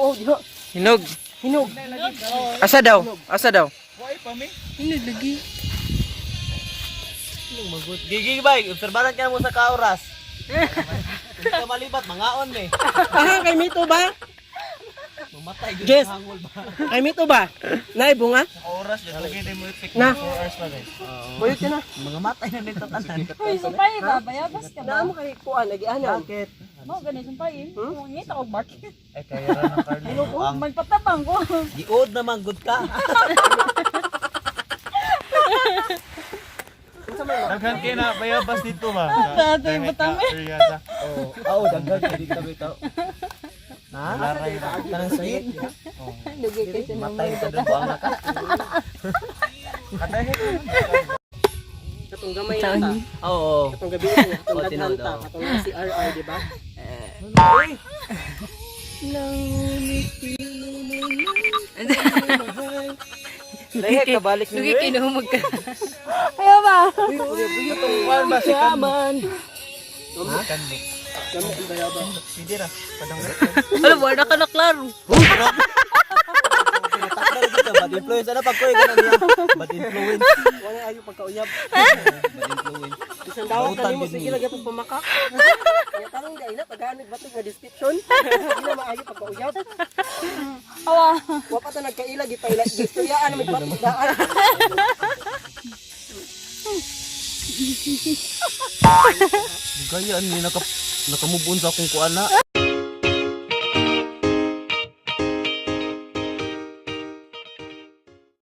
Tuo diha. Hinog. Hinog. Asa daw? Asa daw? Hinog lagi. Gigi bay, obserbaran ka mo sa kaoras. Hindi ka malibat, mangaon eh. Aha, kay Mito ba? Mamatay gyud Jess. sa hangol ba. Kay Mito ba? Naay bunga? Oras jud lagi din mo effect Na. 4 hours pa guys. Buyot na. Mga matay na nito tanan. Uy, sumpay ba? Bayabas ka ba? Naa mo kay kuan lagi anan. Bakit? Mo gani sumpay eh. Ngita og market. Ay kaya ra ng Carlo. Ang Magpatabang ko. giod naman gud ka. Daghan kay na bayabas dito ba? Tatay, butang area sa. Oo, oo daghan kay dito bitaw. Na? Tanang sweet. Lugay kay siya. Matay sa doon ang naka. Katong gamay na ta. Oo. Katong gabi na, katong Oo, daghan tinuod, ta, oo. katong CRR, di ba? Lahi ka balik ni. Lugi kay nahumag ka. Kaya ba? Kuan ba si Yaman. Kanbo? Gamay ang bayaba. Sige ra. Padang. Alam, wala ka na klaro. Takdal dito, bad influence ano pag kuy ganun niya. Bad influence. Wala ayo pagkauyab. Bad influence. Bisan dawat Dautan kanimo gid sige ni. lagi pag pamakak. Kaya tarong di ay na pagano batok nga description. Hindi na maayo pagkauyab. Awa. Wa pa ta nagkaila gipaila gisturyaan na may batok daan. Gaya ni naka nakamove on sa akong kuan na.